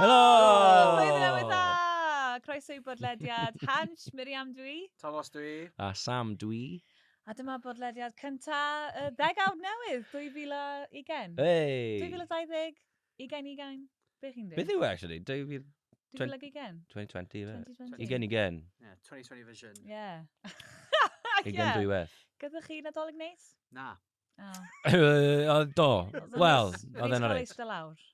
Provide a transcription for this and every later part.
Helo! Blwyddyn newydd dda! Croeso i bodlediad Hansh, Miriam dwi. Tomos dwi. A Sam dwi. A dyma bodlediad cynta y ddegawd newydd, 2020. Hey! 2020, 20, 20. Be chi'n dweud? Beth yw e, actually? 2020, 2020, 2020, ife? 20, 20. Yeah, 2020 vision. Yeah. 20 dwywaith. Gyda chi Nadolig neis? Na. Oh. Do. Wel, oedd e'n oreit. Oedd lawr.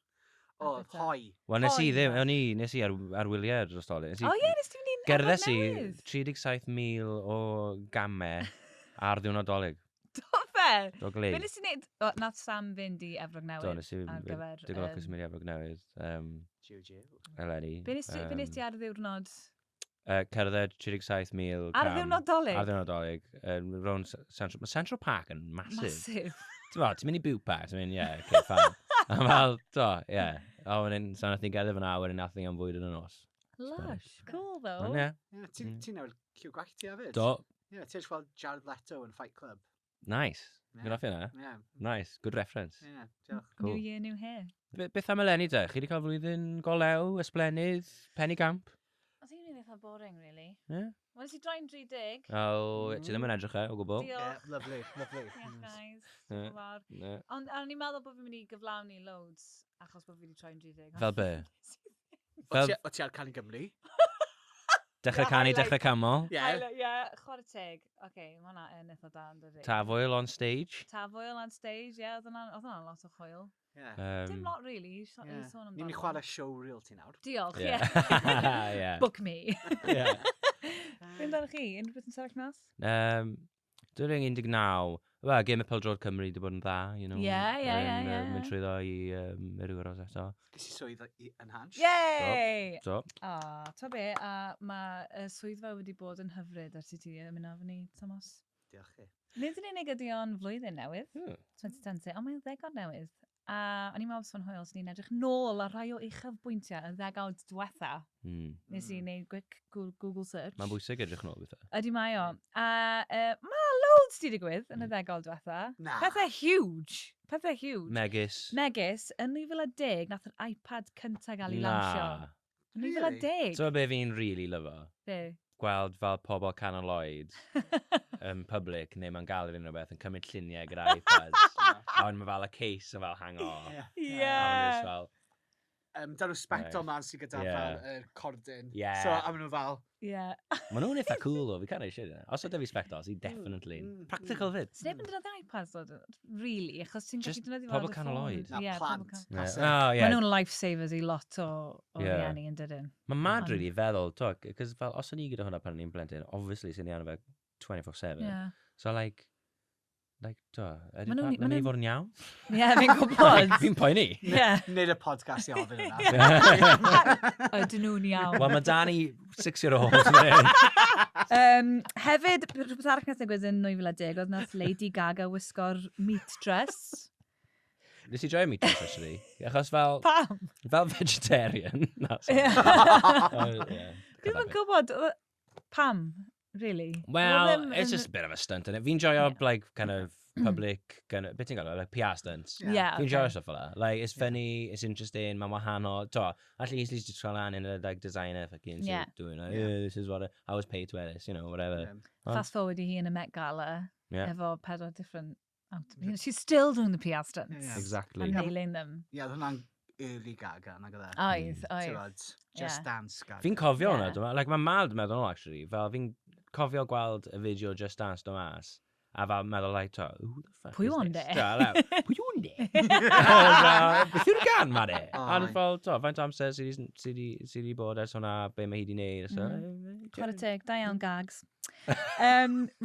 O, hoi. Wel, nes i ddim, o'n i, nes i ar, ar wyliau dros Dolig. O ie, nes ti mynd i'n Gerddes i 37,000 o gamau ar ddiwrnod Dolig. Do fe? Do glei. Be nes i wneud? O, nath Sam fynd i Efrog Newydd. Do, nes i ar gyfer... Digon lwcus mynd i Efrog Newydd. Jiw, jiw. Eleni. Be nes ti ar ddiwrnod? Cerdded 37,000 Ar ddiwrnod Dolig? Ar ddiwrnod Dolig. Rownd Central... Mae Central Park yn massive. Massive. Ti'n meddwl, ti'n mynd i Boot Park, ti'n mynd, yeah, okay, fine. A fel, do, yeah. O, wedyn, so nath ni gerdded fyna, wedyn nath ni am fwyd yn y nos. Lush, cool though. Ond, yeah. Yeah, ti'n ti newid lliw gwallt ti hefyd. Do. Yeah, ti'n edrych fel Jared Leto yn Fight Club. Nice. Yeah. Good off yna. Yeah. Nice, good reference. Yeah, diolch. Cool. New year, new hair. Beth am eleni te? Chi wedi cael flwyddyn golew, ysblennydd, penigamp? Oedd hi'n eitha boring, really. Yeah. Wel, nes i droi'n 30. O, ti ddim yn edrych e, o gwbl. Diolch. Yeah, lovely, lovely. Diolch, guys. Yeah. Diolch yn fawr. Yeah. Ond o'n i'n meddwl bod fi'n mynd i gyflawni loads, achos bod fi wedi troi'n 30. Fel be? Fel... O ti ar Canu Gymru? Dechrau canu, dechrau camol. Ie. Ie, chwarae teg. Oce, mae hwnna yn eitha da, yn dydi? Tafwyl on stage. Tafwyl on stage, ie, oedd hwnna'n lot o chwyl. Yeah. Dim lot, really, i sôn amdano. Ni'n mynd i chwarae show reel ti nawr. Diolch, ie. Yeah. Book me. Yeah. Be amdano chi? Unrhyw beth yn sefyll mas? Dwi'n 19. Wel, Gêm y Pêl-droed Cymru wedi bod yn dda, you know. Ie, ie, ie, ie. Mynd trwyddo i yr Euros eto. Ges i swydd yn Hansh. Yay! Do. O, ta be, a mae y swyddfa wedi bod yn hyfryd ers i ti ymuno efo ni, Tomos. Diolch chi. Nid yn unig ydy o'n flwyddyn newydd, 2020, ond mae'n ddegawd newydd. A o'n i'n meddwl bod o'n hwyl, so ni'n edrych nôl ar rai o uchafbwyntiau y ddegawd diwetha. Nes i wneud quick Google search. Mae'n bwysig edrych nôl bethau. Ydy mae o. A mae loads di digwydd yn y ddegawd diwetha. Na. Pethau huge. Pethau huge. Megis. Megis, yn 2010, nath yr iPad cyntaf gael ei lansio. Na. Yn 2010. So be fi'n really lyfo? Be? Gweld fel pobl canol oed yn public neu mewn galeri neu rhywbeth yn cymryd lluniau gyda iPads. A wedyn mae fel y case yn fel hang off. Yeah. Ie. A wedyn just fel, Dyn nhw spectol man sydd gyda fel yr cordyn. Yeah. So, a maen nhw fel... Ie. Maen nhw'n eitha cool o, fi kind of eisiau hynna. Os oedd 'da fi spectols, i definitely. Practical fyd. Sneb yn defnyddio iPads, though, really, achos ti'n gallu Just defnyddio fo ar pobl dy canol ffôn. oed. Na, Ie, plant. pobl Yeah. That's it. Oh, yeah. Maen nhw'n lifesavers i lot o rieni yn dydyn. Mae'n mad really feddwl, to, cos fel, os o'n i gyda hwnna pan o'n i'n blentyn, obviously sy'n ni arno fe 24/7. Yeah. So like, to, ydy Ma' nhw'n- pa- ma' mae'n mynd i nhw'n- fod yn iawn? Ie, fi'n gwybod. Fi'n poeni. Ie. Nid y podcast i ofyn yna. Ydyn nhw'n iawn. Wel, mae Danny, six-year-old, fan hyn. Hefyd, rhywbeth arall nath ddigwydd yn 2010, oedd nath Lady Gaga wisgo'r meat dress. Nes i joio meat dress, actually. Achos fel, Pam? fel vegetarian. Na, sorry. Ie. Oh, yeah. Fi ddim yn gwybod, pam, really? Well, Oedd ddim it's yn- just a bit of a stunt, innit? Fi'n joio, like, kind of public, kind of, beth ti'n galw, like PR stunts. Yeah, Fi'n okay. joio stuff fel that. Like, it's funny, it's interesting, mae'n wahanol. To, actually easily just try lan in a, like, designer fucking suit doing, like, yeah, this is what I was paid to wear this, you know, whatever. Yeah. Fast forward i hi yn y Met Gala, efo pedwar different out. You know, she's still doing the PR stunts. Yeah. Exactly. And nailing them. Ie, oedd hwnna'n early Gaga, nag oedd e? Oedd, oedd. Ti'n Just Yeah. Dance Gaga. Fi'n cofio hwnna, Yeah. dwi'n meddwl. Like, mae'n mad meddwl nôl, actually. Fel, fi'n cofio gweld y fideo Just Dance do mas. A fel meddwl, like, to, who the fuck Pwy is o'n this? de? To, like, pwy o'n de? Fel, Beth yw'r gan ma de? Oh, A fel, to, faint o amser sydd wedi bod ers hwnna, be mae hi wedi neud. So, Chwarae teg, da iawn gags.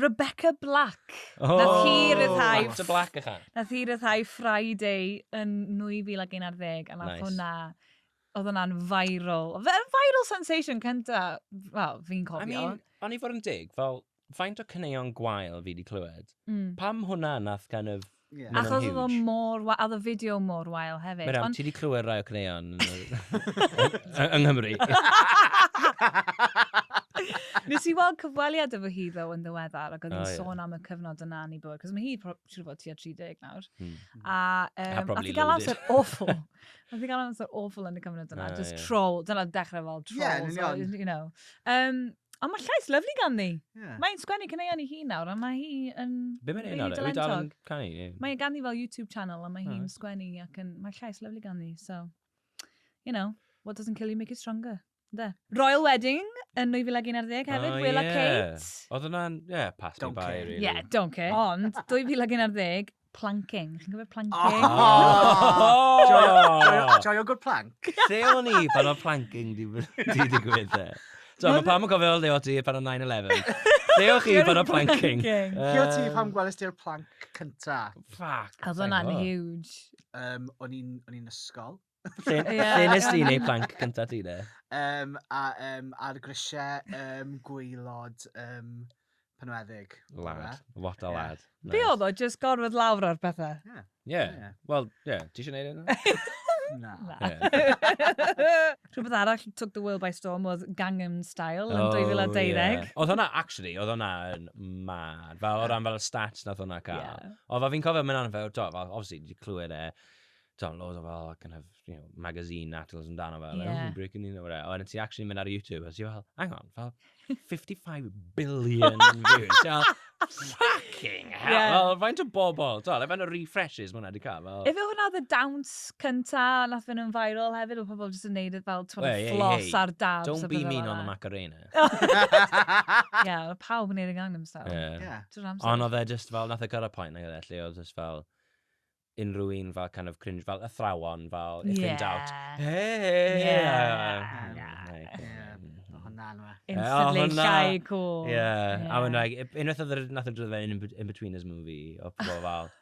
Rebecca Black. Oh, Nath hi ryddhau... Back to Black ychan. Nath hi ryddhau Friday yn 2011, a nath Nice. hwnna... Oedd hwnna'n viral. Viral sensation cynta, wel, fi'n cofio. I mean, o'n i fod yn dig, fel, faint o caneuon gwael fi wedi clywed? Pam hwnna nath kind of Yeah. mynd yn Achos oedd o huge? mor... Oedd y fideo mor wael hefyd. Miriam, Ond ti wedi clywed rai o caneuon yn yng Nghymru? Nes i weld cyfweliad efo hi ddo yn ddiweddar ac oedd hi'n oh, sôn am y cyfnod yna yn ei bywyd, cos mae hi siŵr fod tua 30 nawr. A, um, a gael amser awful. Nath hi gael amser awful yn y cyfnod yna. Just troll. Dyna dechrau fel trolls. Yeah, you know. Ond mae llais lyfli ganddi. Yeah. Mae'n sgwennu caneuon i hi nawr, a mae hi yn Be mae'n really nawr? Yw dal yn canu? Mae ganddi fel YouTube channel, a mae hi'n sgwennu ac yn... Mae llais lyfli ganddi, so... You know, what doesn't kill you make you stronger. Ynde? Royal Wedding yn 2011 hefyd, oh, Will a Kate. Oedd hwnna'n, yeah, pass me by, really. Yeah, don't care. Ond, 2011, planking. Chi'n gwybod planking? Oh! Joio, joio good plank. Lle o'n i pan oedd planking di, di digwydd e? So, mae pam yn cofio le o ti pan oedd 9-11. Lle o chi pan oedd planking? Lle o ti pan gwelest ti'r plank cynta? Fuck. Oedd hwnna'n huge. Um, o'n i'n ysgol. Lle, lle nes ti wneud plank cynta ti de? Um, a, um, ar grisiau um, gwaelod um, Penweddig. Lad. What a lad. Nice. Be oedd o? Just gorfod lawr ar pethau? Yeah. Yeah. yeah. Well, yeah. Ti eisiau gwneud e Na. Yeah. Rhywbeth arall took the world by storm oedd Gangnam Style yn oh, 2012. Yeah. Oedd hwnna, actually, oedd hwnna yn mad. Fel o ran fel stats nath hwnna cael. Yeah. Oedd fel fi'n cofio mynd fel, do, fel, obviously, di clywed e, do, loads o fel, kind of, you know, magazine articles amdano fel, like, oh, breaking in or whatever. A wedyn ti actually mynd ar YouTube, a ti fel, hang on, fel, 55 billion views. Ti fel, fucking hell. Yeah. Fel, faint o bobl, do, like, faint o refreshes mae hwnna wedi cael. Fel... Ife hwnna oedd y dawns cynta, nath fynd yn viral hefyd, oedd pobl jyst yn neud it fel, ti'n hey, floss hey, ar dabs. Don't be mean on the Macarena. yeah, oedd pawb yn neud y Gangnam Style. Yeah. yeah. Ond oedd e just fel, nath e gyrraedd point nag oedd e, lle oedd just fel, unrhyw un fel kind of cringe, fel athrawon, fel if yeah. in doubt. Hey! Yeah. Yeah. yeah. Hwnna'n we. Instantly llai cool. Yeah. yeah. A mae'n like, unwaith oedd nath o drwy in, in between his movie, o pobl fel,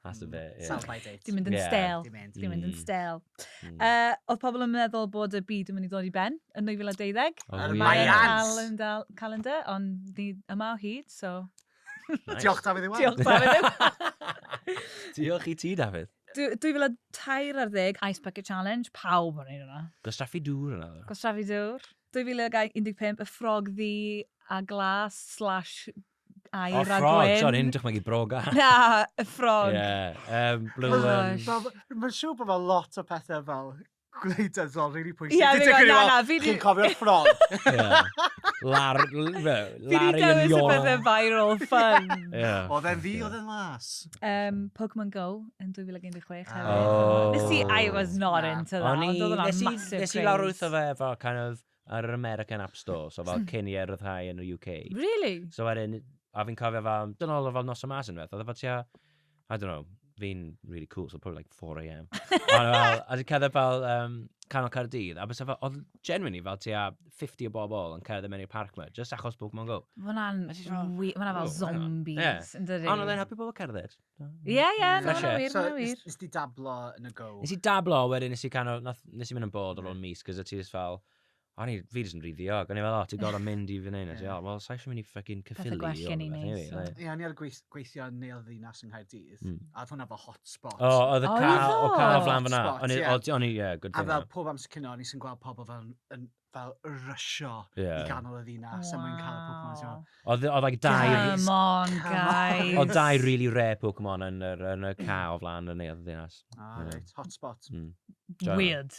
That's a bit, yeah. Sell by date. Di mynd yn yeah. stale. Di mynd yn stale. Oedd pobl yn meddwl bod y byd yn mynd i ddod i ben yn 2012. Oh, yeah. Calendar, ond ni yma o hyd, so Nice. Diolch Dafydd Iwan. Diolch Dafydd Iwan. Diolch i ti, Dafydd. 2013, Ice Bucket Challenge, pawb yn ei hwnna. Gwastraffu dŵr yna. Gwastraffu dŵr. 2015, y ffrog ddu a glas slash aur a gwyn. O, ffrog, sorry, yn dychmygu broga. Na, y ffrog. Yeah, blue one. Mae'n siŵr bod fel lot o pethau fel gwleidyddol really pwysig. Ie, fi'n gwybod, na, na, fi Chi'n cofio'r ffrog. Lar, Fi di dewis y pethau viral fun. Oedd e'n ddu, oedd e'n las. Pokemon Go yn 2016 hefyd. Oh. Nes i, I was not into that. O'n i, nes i lawrwytho fe efo kind of ar yr American App Store, so fel cyn i e ryddhau yn y UK. Really? So wedyn, a fi'n cofio fel, dyna oedd fel nos o mas yn beth, oedd e fel tua, I don't know, fi'n really cool, so probably like 4am. Ond fel, a dwi'n cerdded fel um, canol Caerdydd, a bys fel, oedd genuinely fel tua 50 o bobl yn cerdded mewn i'r parc yma, just achos Pokemon Go. Mae hwnna'n ma hwnna fel zombies, yeah. yn dydi? Ond oedd e'n helpu bobl cerdded. Ie, ie, no, no, wir, so, no, wir. Nes ti dablo yn y go? Nes i dablo, wedyn nes i kind of, nath, nes i mynd yn bored ar ôl mis, cos ti just fel, o'n i, fi jyst yn rhy ddiog. O'n i fel, o, ti'n gorfod mynd i fan hyn. A ti, o, wel, sa eisiau mynd i fucking Pethau Caerphilly. gwell gen i wneud, so. Ie, o'n i ar gweithio yn Neuadd Ddinas yng Nghaerdydd, a oedd hwnna fel hotspot. O, oedd y O, car, oedd o o? car o flan fyna. Hotspot, O'n i, ie. o'n i, ie, good A thing. fel pob amser cynno, o'n i sy'n gweld pobl fel, yn, fel rysio Ie. i ganol y ddinas er mwyn cael y Pokemon. ti'n Wow. meddwl, Oedd, oedd like dau, Come on, Come on. guys. oedd dau really rare Pokemon yn, yr, yn y ca o flan y neuadd ddinas. Ah, right, hotspot. Joio. Weird.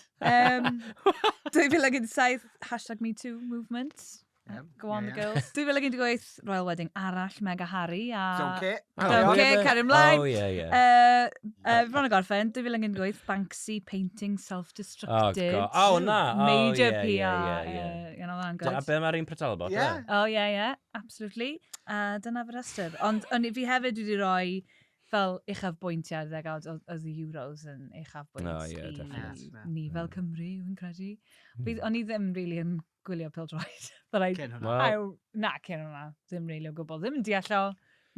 2017, hashtag MeToo movement. Yeah, Go on, yeah, the yeah. girls. 2018, Royal Wedding arall, Mega Harry. A... Don't care. Don't care, carry ymlaen. Oh, yeah, yeah. Bron o gorffen, 2018, Banksy painting Oh, self-destructed. God. Oh, na. Oh, Major yeah, PR. Yeah, yeah, yeah. You know, that A good. be mae'r un Pratalbot? Yeah. Oh, yeah, yeah, absolutely. A dyna fy rhestr. Ond o'n i- fi hefyd wedi rhoi fel uchafbwyntiau ddegawd, oedd y Euros yn uchafbwynt Oh, yeah, i definitely. Yeah. ni fel Cymru, fi'n credu. Mm. O'n i ddim really yn gwylio pêl-droed. But I, Cyn hwnna. Well, I, na, cyn hwnna, ddim really o gwbl. Ddim yn deall o,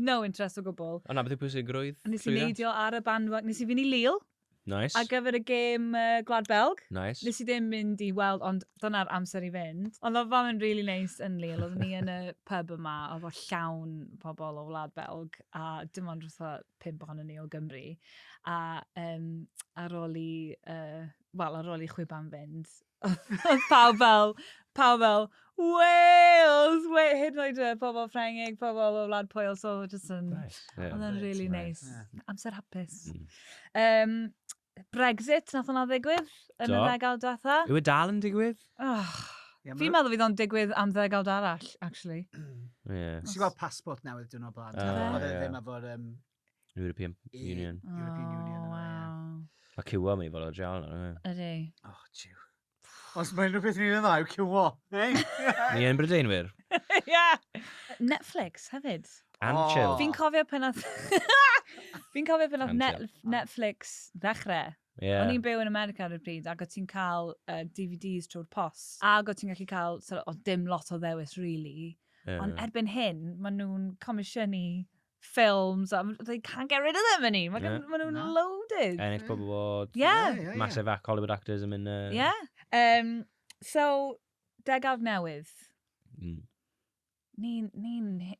no interest o gwbl. o na, beth yw pwysigrwydd? Nes i llwyddiant? neidio ar y bandwagon, nes i fynd i Lille Nice. ar gyfer y gêm Gwlad Belg. Nice. Nes i ddim mynd i weld, ond dyna'r amser i fynd. Ond oedd fe'n really nice yn Lille. Oeddwn ni yn y pub yma, oedd o llawn pobl o Wlad Belg, a dim ond wrtho pump ohonon ni o Gymru. A ar ôl i, wel, ar ôl i chwiban fynd, Oedd pawb fel, pawb fel, Wales! Wait, hyd yn oed y pobl Ffrengig, pobl o Wlad Pwyl, so oedd just yn... Nice. Yeah. Oedd yn really nice. Yeah. Amser hapus. Brexit, nath hwnna ddigwydd yn y ddegawd diwetha. Yw e dal yn digwydd? Oh, yeah, fi'n meddwl fydd o'n digwydd am ddegawd arall, actually. Yeah. Nes i weld passport newydd dyn nhw'n blaen. Oedd e ddim efo'r... European Union. European Union. Oh, wow. Mae ciwo mynd i fod o jail nawr. Ydy. Oh, jiw. Os mae unrhyw beth ni'n dda yw ciwo. Ni yn Brydeinwyr. Yeah. Netflix hefyd. And oh. chill. Fi'n cofio pan nath... Fi'n cofio pan nath Net Netflix ddechrau. Yeah. O'n i'n byw yn America ar y pryd ac o ti'n cael DVDs trwy'r post. Ac o ti'n gallu cael, sort of, o dim lot o ddewis, really. Yeah. Ond erbyn hyn, maen nhw'n comisiynu ffilms, a they can't get rid of them any. Mae yeah. ma nhw'n no. loaded. Ennill pob award. Yeah. Yeah. Massive ac Hollywood actors yn mynd... Yeah. So, degawd newydd. Ni'n ni,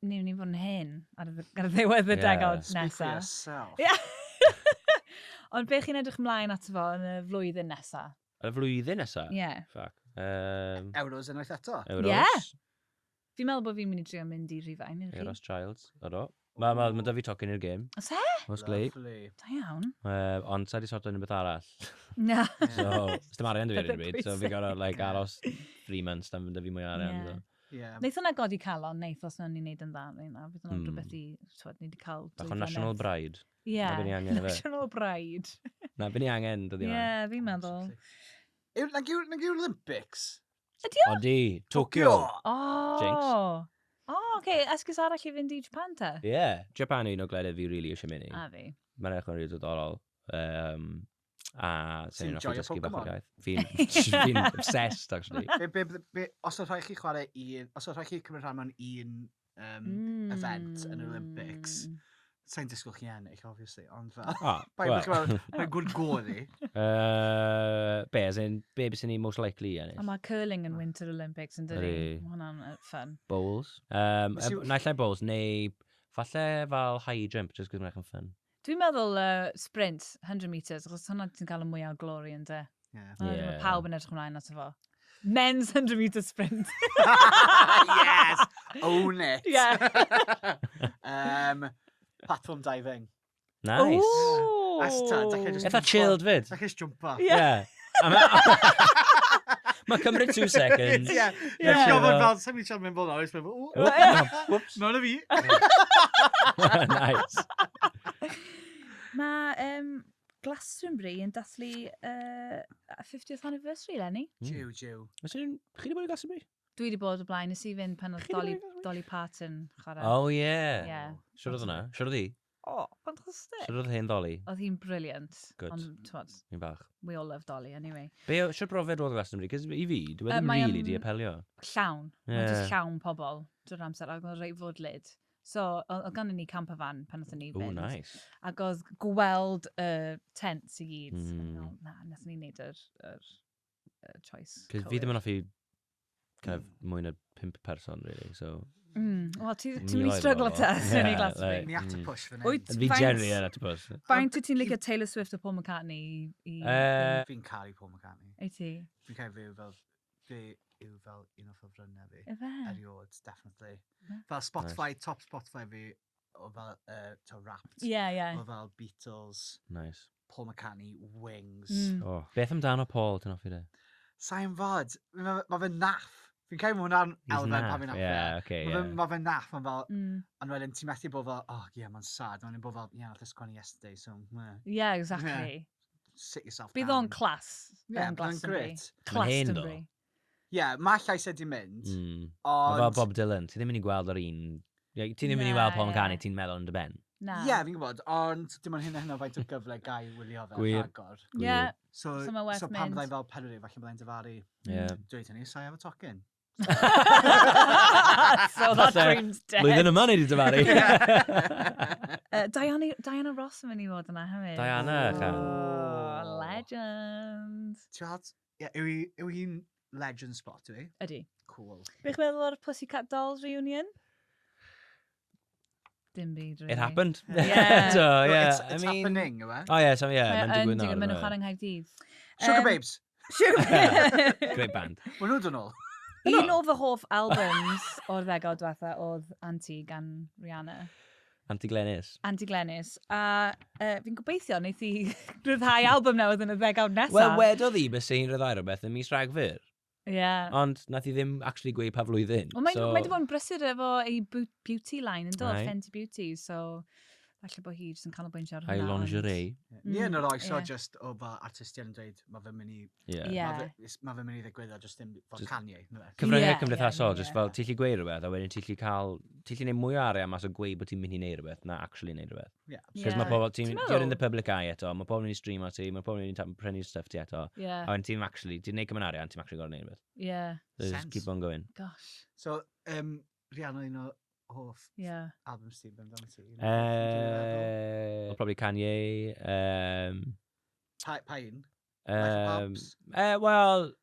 ni, ni fod yn hyn ar y, ar y ddiwedd y degawd Speak for nesaf. yourself. Yeah. Ond be chi'n edrych ymlaen ato fo yn y flwyddyn nesaf? Ar y flwyddyn nesaf? Yeah. Fuck. Euros unwaith eto. Euros. Yeah. Fi'n meddwl bod fi'n mynd i drio mynd i Rhufain, ydych chi? Euros Childs. Odo. Mae ma, ma da fi tocyn i'r gêm. Oes e? Oes glei. Lovely. Da iawn. Ond sa di sorto unrhyw beth arall. Na. So, dim arian da fi ar hyn o bryd. So Pethau fi gorau like, aros 3 months tan fynd da fi mwy o arian. Yeah. So. Yeah. Neith hwnna godi calon, neith os nawn ni wneud yn dda. Neu Bydd hwnna'n rhywbeth i, twod, ni wedi cael Bach o National Bride. Yeah. Na be ni angen efe. National Bride. Na, be ni angen, dydy yma. Yeah, fi'n meddwl. Nag yw'r Olympics? Ydy o? Odi, Tokyo. Oh. Jinx. Oh, okay. Esgus arall i fynd i Japan te? Yeah. Japan yw un o gwledydd fi really eisiau mynd i. A fi. Mae'n edrych yn rili diddorol. A sy'n Ti'n ni'n hoffi joio dysgu bach o'r Pokemon? iaith. Fi'n fi obsessed, actually. Be, os oedd rhaid chi chwarae un, os oedd rhaid chi cymryd rhan mewn un event yn yr Olympics, sa'n disgwyl chi ennill, obviously, ond fel... Ah, Bai, well. well. chi'n meddwl, mae'n good go ni. Be, as in, be bys ni most likely i A ennill? mae curling yn Winter Olympics yn dydi? Ydi. Mae hwnna'n fun. Bowls. Nes i- Naill ai bowls, neu falle fel high jump, just cos mae'n edrych yn fun. Dwi'n meddwl sprint, 100 metres, achos hwnna ti'n cael y mwyaf o glory yn de. Yeah. Yeah. Yeah. Mae pawb yn edrych ymlaen ato fo. Men's 100 metre sprint. Yes! Own it! Yeah. Platform diving. Nice. Ooh. That's ta, dach chi just Eitha jumpo. chilled fyd. Dach chi just jumpo. Yeah. Yeah. Mae cymryd 2 seconds. Yeah. Yeah. Ti'n gwybod fel, sa'n mynd siarad mynd fel nawr, jyst mynd, Oh, "Ooh, whoops. Mewn y fi. Nice. Mae Glastonbury yn dathlu 50th anniversary, Lenny. Jiw, jiw. Oes unrhyw- Chi wedi bod i Glastonbury? Dwi wedi bod o blaen, nes i fynd pan oedd Chi 'di bod Dolly, i Glastonbury? Dolly Parton chwarae. Oh, yeah. Yeah. Siwr oedd hwnna? Siwr oedd hi? Oh, fantastic. Siwr oedd hen Dolly? Oedd hi'n brilliant. Good. Ond, t'mod, Fi'n falch. we all love Dolly anyway. Be, siwr brofiad oedd Glastonbury? Cos i fi, dwi Yy, ddim mae really o'n- di apelio. Llawn. Yeah. Mae'n just Yeah. llawn pobl drwy'r amser, ac oedd reit fwdlyd. So, oedd ganddo ni camper van pan oedden ni Oh, fynd. nice. Ac oedd gweld y tents i gyd. Na, nathon ni wneud yr choice. Cos fi ddim yn hoffi kind of mwy na 5 person, really, so... Wel, ti'n mynd i Miloedd o stryglo bobl. te, sy'n Yeah, i Glastonbury. like- Ni at y push fan hyn. Wyt, Fi faint- generally yn at y push. Faint wyt ti'n licio Taylor Swift a Paul McCartney i... Fi'n caru Paul McCartney. Ei ti? Fi'n caru fe yw fel, fe yw fel un o ffefrynnau fi. Ife? Erioed, definitely. Ie. Fel Spotify, top Spotify fi, o fel, to Wrapped. Ie, ie. O fel Beatles, Nice. Paul McCartney, Wings. Oh. Beth amdano Paul, ti'n hoffi de? Sa'n fod, mae fe naff. Fi'n cael hwnna'n He's elfen naff, pan fi'n hoffi. yeah, okay, Mae yeah. ma fe naff, mae'n fel, ond wedyn ti'n methu bod fel, oh yeah, mae'n sad. Mae'n bod fel, yeah, nath e sgwennu yesterday, so, meh, Yeah, exactly. sit yourself Bydd down. o'n class. Yeah, yn bydd o'n Glastonbury. grêt. Mae'n hen, ddo. Glastonbury. Yeah, mae llais e di mynd, Mae fel ond... Bob Dylan, ti ddim yn mynd i gweld yr un... Ie, Ti ddim yn mynd i Na, weld Paul ie. McCartney, ti'n meddwl yn dy ben. Na. Ie, yeah, fi'n gwybod, ond dim ond hyn a hyn o faint o gyfle gai wylio fe Gwir. rhagor. Ie. So, So mae werth so pan mynd. byddai'n fel 40, falle byddai'n difaru. Ie. Dweud hynny, sa'i efo tocyn. So that Falle dream's dead. Blwyddyn yma ni wedi dyfaru. Diana Ross yn mynd i fod yna hefyd. Diana, chan. Oh, legend. Ti'n gweld? Ie, yw hi'n legend spot, yw hi? Ydy. Cool. Be chi'n meddwl o'r Pussycat Dolls reunion? Dim byd, really. It happened. Yeah. So, No, yeah. it's I mean... happening, yw e? Oh, yeah, so, yeah, Mae mae'n yn digwydd digwydd, nawr. maen nhw'n yndyw e? chwarae yng Nghaerdydd. Sugar Babes. Sugar Great band. Mae nhw'n dod nôl. Un o fy hoff albums o'r ddegawd diwetha oedd Anti gan Rihanna. Anti Glenys. Anti Glenys. A fi'n gobeithio wneith hi rhyddhau album newydd yn y ddegawd nesaf. Wel, wedodd hi bys hi'n rhyddhau rhywbeth yn mis Rhagfyr. Yeah. Ond nath hi ddim actually gweud pa flwyddyn. Wel, mae'n so... mae wedi bod yn brysur efo ei beauty line yn dod, Fenty Beauty, so falle bod hi jyst yn canolbwyntio ar hwnna. A'i lingerie. Ni yn yr oes o just o fel artistiaid yn dweud, mae fe'n mynd i... Yeah. Mae fe'n mynd i ddigwydd a just ddim fel Kanye. Cyfryngau cymdeithasol, just fel ti'n lli gweud rhywbeth, a wedyn ti'n lli cael... Ti'n lli neud mwy o arian mas o gweud bod ti'n mynd i neud rhywbeth na actually neud rhywbeth. Yeah. Cos mae pobl, ti'n you're in the public eye eto, mae pobl yn mynd i streamo ti, mae pobl yn mynd i prynu stuff ti eto. Yeah. A wedyn ti'n actually, ti'n neud gymaint arian, ti'n actually gorfod neud rhywbeth. Yeah. So just keep on going. Gosh. So, Rihanna un o hoff albums ti, beth amdano ti? Probably Kanye. Pa un? Life of Pabs? Well,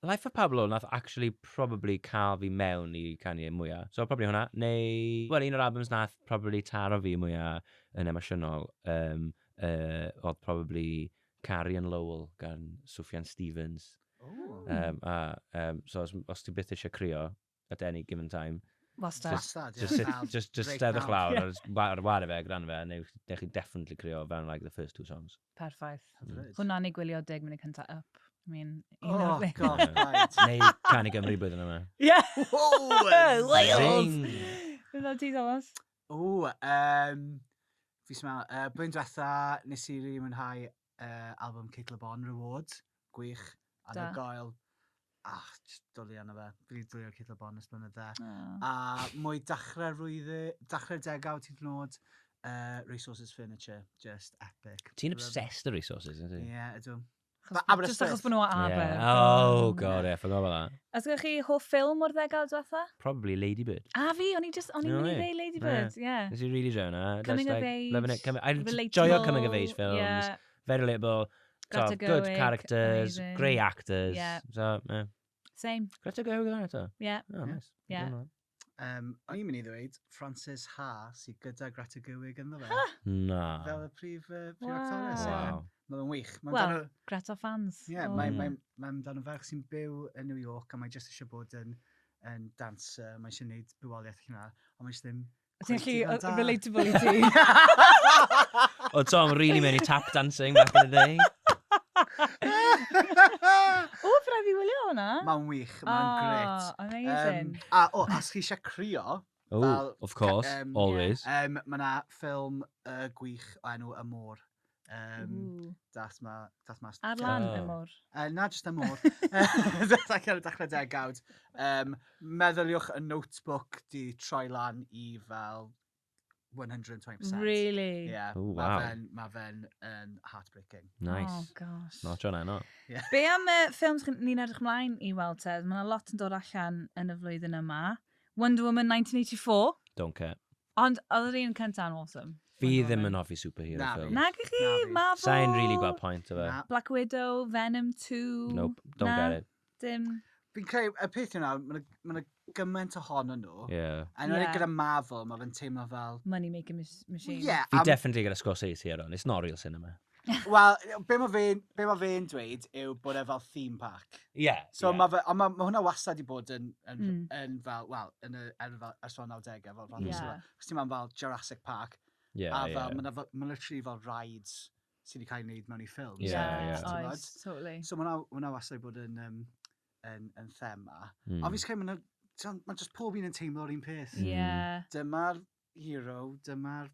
Life of Pablo nath actually probably cael fi mewn i Kanye mwyaf. So probably hwnna. Neu, well, un o'r albums nath probably taro fi mwyaf yn emosiynol oedd probably Carrie and Lowell gan Sufjan Stevens. Oh. So os ti byth eisiau crio at any given time, Wastad. Wastad, yeah. Just steddwch lawr ar ware fe, gran fe, neu chi definitely crio fewn like the first two songs. Perffaith. Hwna ni gwylio 10 munud cynta Up. I mean, oh, God, right. Neu Canu Gymru blwyddyn yma. Yeah. Whoa! Wales! Beth ti, Thomas? O, fi sy'n meddwl, blwyddyn diwetha, nes i rili mwynhau album Cate Le Bon, Reward. Gwych. Anhygoel. Ach, just dwlu arno fe. Fi wedi dwlu ar Cate Le Bon ers blynydde. A mwy dechrau'r dechrau'r degawd hyd yn oed, Resources Furniture, just epic. Ti'n obsessed â Resources, ydy? Ie, yeah, ydw. Just achos bod nhw o Aber. Oh, god, yeah, forgot about that. A sgwch chi hoff ffilm o'r ddegawd diwetha? Probably Lady Bird. A fi, o'n i'n mynd i ddeud Lady Bird, yeah. Nes i really joio hwnna. Coming of age, I joio coming of age films. Yeah. Very relatable. So, good characters, amazing. Great actors. Yeah. So, yeah. Same. Greta Gerwig o'n eto? Yeah. Oh, nice. Yeah. O'n i'n mynd i ddweud Frances Ha sydd gyda Greta Gerwig ynddo fe. Na. Fel y prif actores. Wow. Mae'n wych. Well, Greta fans. Ie, mae'n amdano ferch sy'n byw yn New York a mae jyst eisiau bod yn dancer, mae eisiau gwneud bywoliaeth hynna, ond mae eisiau ddim... Ti'n gallu relatable i ti. O Tom really mynd i tap dancing back in the day. O, rhaid fi wylio hwnna. Mae'n wych, mae'n gret. Amazing. A, os chi eisiau crio... Oh, fel, of course, always. Mae yna ffilm gwych o enw Y Môr. Dath mas... Ar lan y môr? Na, just y môr. Dath allan y dechrau degawd. Meddyliwch y Notebook di troi lan i fel 120%. Really? Yeah. Oh, wow. Mae fe'n heartbreaking. Nice. Oh, gosh. Not John, not. Yeah. Be am ffilms ni'n edrych mlaen i weld te? Mae yna lot yn dod allan yn y flwyddyn yma. Wonder Woman 1984. Don't care. Ond oedd yr un cynta'n awesome. Fi ddim yn hoffi superhero film. Na chi, Marvel. Sa'n really gweld point o fe. Black Widow, Venom 2. Nope, don't get it. Dim. Fi'n credu, y peth yna, mae yna gymaint ohonyn nhw. Yeah. A yn gyda Marvel, mae fe'n teimlo fel... Money making machine. Yeah, Fi definitely gyda Scorsese ar hwn. It's not real cinema. Wel, be mae fe'n dweud yw bod e fel theme park. Yeah. So yeah. Mae hwnna wastad i bod yn fel, wel, yn y ers fel 90au, fel fath o sort. Cos ti'n meddwl fel Jurassic Park. Yeah, a fel, mae'n literally fel rides sydd wedi cael ei wneud mewn i ffilms. Yeah, yeah. Oes, totally. So mae hwnna wastad i bod yn thema. Mm. Ond fi'n credu, mae just pob un yn teimlo'r un peth. Yeah. Dyma'r hero, dyma'r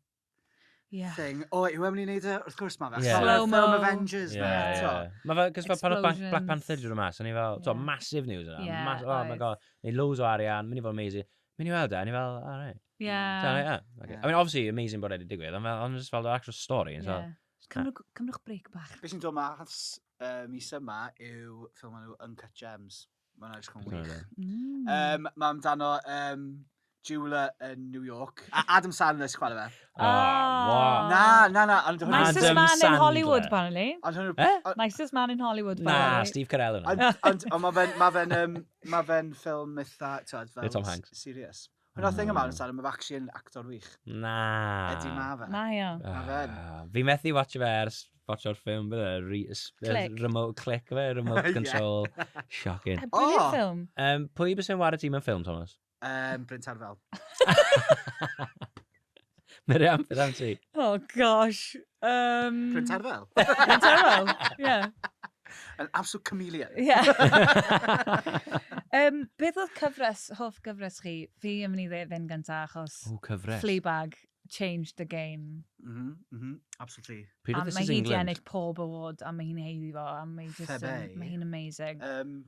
thing. O, yw e'n mynd i wneud e? Wrth gwrs mae fe. Yeah. Slow-mo. Film Avengers yeah, yeah. Mae fe, cos fel pan oedd Black Panther di dod mas, o'n i fel, so, massive news yna. Yeah, oh my god, neu loads o arian, mynd i fod amazing. Mynd i weld e, o'n i fel, all right. Yeah. So, yeah. Okay. I mean, obviously, amazing bod e wedi digwydd, ond just fel the actual story. Yeah. So, Cymrwch break bach. Be sy'n dod mas mis yma yw ffilm enw Uncut Gems. Mae'n edrych yn wych. Mae amdano jeweler yn New York. Adam Sandler sy'n chwarae fe. Oh, wow. Na. Nicest man in Hollywood, apparently. Eh? Nicest man in Hollywood, apparently. Na, Steve Carell yna. Ond mae fe'n ffilm eitha, fel Tom Hanks. Serious. Hwna'r thing yma, Adam Sandler, mae fe actually yn actor wych. Na. Ydy, ma fe. Ma o. Ma fe'n. Fi methu watch fe ers watcho'r ffilm, bydde, re, click. remote click fe, remote control. Shocking. A brilliant oh. film. Pwy bys yn wario ti mewn ffilm, Thomas? Bryn Terfel. Miriam, beth am ti? Oh, gosh. Bryn Terfel. Bryn Terfel, yeah. An absolute chameleon. Yeah. Beth oedd cyfres, hoff gyfres chi? Fi yn mynd i fynd gyntaf achos... O, cyfres. Fleabag changed the game. Absolutely. Pryd oedd This Is England? Mae hi 'di ennill pob award a mae hi'n haeddu fo a mae just yn, mae hi'n amazing.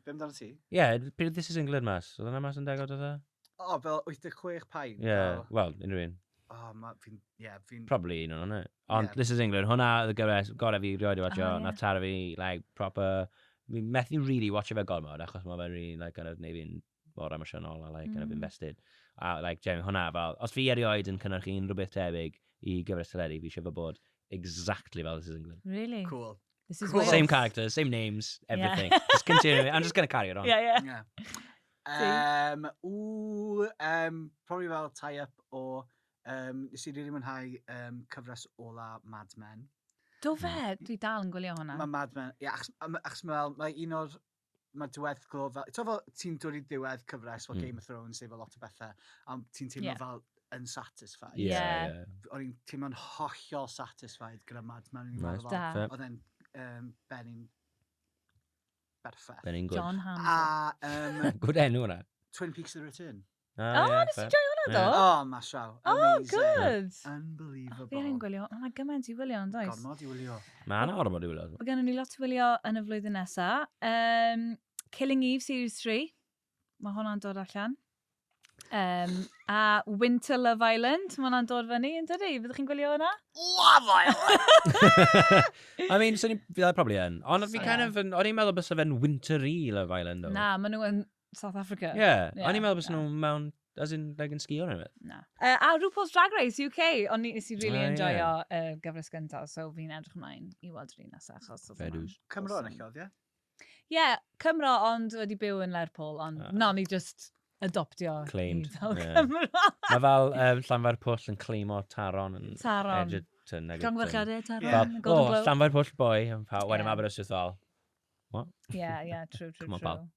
Be amdano ti? Ie, yeah, pryd oedd This Is England mas? Oedd hwnna mas yn degawd oedd e? O, fel 86 pain. Ie, yeah, wel, unrhyw un. Oh, ma, fi'n, yeah, fi'n... Probably un o'n hwnna. Ond yeah. This Is England, hwnna oedd y gyfres gorau fi rioed i watcho, oh, yeah. na taro fi, like, proper... Fi'n methu really watcho fe gormod, achos mae fe'n really, like, kind of, neud fi'n mor emosiynol a, like, kind of invested. A, like, genuine, hwnna fel, os fi erioed yn cynnyrchu unrhyw beth tebyg i gyfres teledu, fi eisiau fe bod exactly fel This Is England. Really? Cool. This is cool. Wales. Same characters, same names, everything. Yeah. Just continue. I'm just going to carry it on. Yeah, yeah. Yeah. Probably fel tie-up o... Nes i rili mwynhau cyfres ola Mad Men. Do fe? Dwi dal yn gwylio hwnna. Mae Mad Men, ie, yeah, achos mae un o'r... Mae diweddglo fel... Ti'n fel, ti'n dod i diwedd cyfres fel Game of Thrones efo lot o bethau, a ti'n teimlo fel unsatisfied. Yeah, yeah. O'n i'n teimlo'n hollol satisfied gyda Mad Men. Nice. Oedd e'n benni'n berffaith. Benni'n good. John Hamm. A, good enw hwnna. Twin Peaks The Return. Oh, nes i joio hwnna do? Oh, mas draw. Oh, good. Unbelievable. Fi angen gwylio. Mae yna gymaint i wylio, yn does? Gormod i wylio. Mae yna ormod i wylio. Mae gennym ni lot i wylio yn y flwyddyn nesaf. Killing Eve Series 3. Mae hwnna'n dod allan. A Winter Love Island. Mae hwnna'n dod fyny, yn dydi? Fyddwch chi'n gwylio hwnna? Love Island! I mean, so ni, probably yn. Ond fi kind of, o'n i'n meddwl bysa fe'n wintery Love Island, though. Na, maen nhw yn South Africa. Yeah, o'n i'n meddwl bysa nhw mewn, as in, like, yn sgio neu beth. Na. A RuPaul's Drag Race UK, ond nes i really enjoyo gyfres gyntaf, so fi'n edrych ymlaen i weld yr un nesaf. Achos Fair dues. Cymro yn allodd, ie? Ie, Cymro, ond wedi byw yn Lerpwl, ond na, ni just adoptio. Claimed. Fel Cymro. Mae fel Llanfair Pwll yn claimo Taron. Taron. Edgerton. Llongyfarchiadau, Taron. Golden Globe. Llanfair Pwll boy, wedyn mae Aberystwyth fel. What? Ie, ie, true, true, true.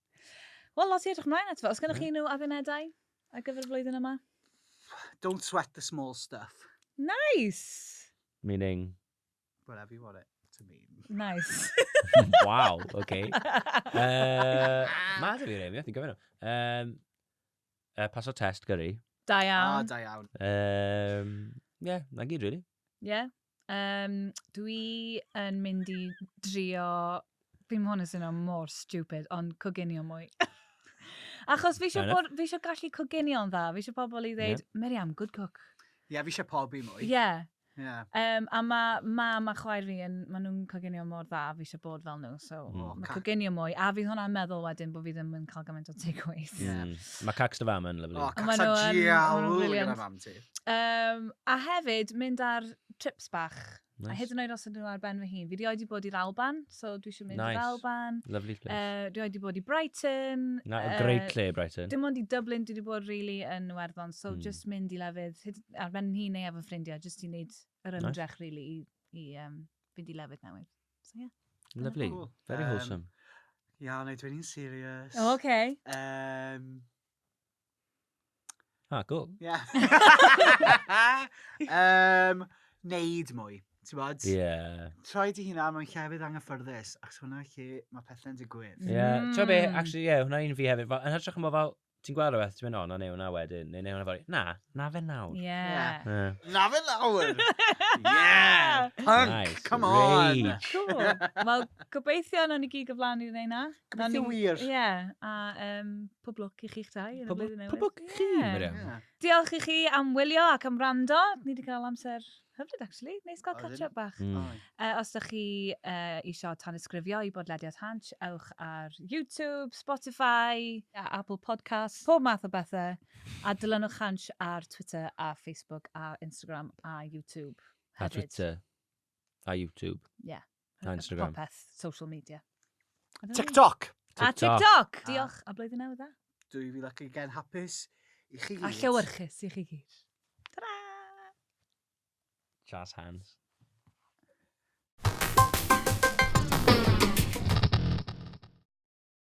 Wel, lot i edrych ymlaen ato fo. Os gennych chi nhw addunedau ar gyfer y flwyddyn yma? Don't sweat the small stuff. Nice! Meaning? Whatever you want it to mean. Nice. Wow, okay. Ma' da fi rei, mi oedd i'n gofyn nhw. Paso test gyrru. Da iawn. Ah, da iawn. Yeah, na gyd, really. Yeah. Dwi yn mynd i drio... Fi'n hwn yn swnio mor stupid, ond coginio mwy. Achos fi eisiau gallu coginio'n dda. Fi eisiau pobl i ddeud, Miriam, good cook. Ie, yeah, fi eisiau pobi mwy. Ie. Yeah. Yeah. A mae mam a chwaer fi, maen nhw'n coginio mor dda, fi eisiau bod fel nhw. So, mae coginio mwy. A fydd hwnna'n meddwl wedyn bod fi ddim yn cael gymaint o takeaways. Yeah. Mae cacs dy fam yn lyfli. O, cacs a diawl gyda fam ti. A hefyd, mynd ar trips bach. Nice. A hyd yn oed os ydyn nhw ar ben fy hun. Fi rioed i bod i'r Alban, so dwi eisiau mynd i'r Alban. Lovely place. Rioed i bod i Brighton. Na, great lle, Brighton. Dim ond i Dublin dwi wedi bod really yn Iwerddon, so just mynd i lefydd, hyd, ar ben hun neu efo ffrindiau, just i wneud yr ymdrech really i fynd i lefydd newydd. So yeah. Lovely. Cool. Very wholesome. Ia, na i dweud ni'n serious. Oh, okay. Ah, cool. Yeah. Neud mwy. Ti'n Yeah. Troi di hunan mewn llefydd anghyffyrddus, achos hwnna lle mae pethau'n digwydd. Yeah. Ti'n be, actually, yeah, hwnna un fi hefyd. Yn hytrach yn bod fel, ti'n gweld rhywbeth, ti'n mynd, o, na neu hwnna wedyn, neu hwnna fory. Na, na fe nawr. Yeah. Na fe nawr! Yeah! Punk! Nice. Come on! Rage. Cool. Wel, gobeithio nawn ni gyd gyflawni wneud na. Gobeithio wir. Ie. A pob lwc i chi'ch dau yn y blwyddyn newydd. Pob lwc i chi, Miriam. Diolch i chi am wylio ac am wrando. Ni wedi cael amser hyfryd, actually. Neis gael catch-up bach. Os ydych chi eisiau tanysgrifio i bodlediad Hansh, ewch ar YouTube, Spotify, Apple Podcasts, pob math o bethau. A dilynwch Hansh ar Twitter a Facebook a Instagram a YouTube A hefyd. Twitter. A YouTube. Yeah. A Instagram. Popeth, social media. TikTok! A TikTok! Diolch, a blwyddyn newydd dda. 2020 hapus i chi gyd. A llewyrchus i chi gyd. Ta-ra! Jazz hands.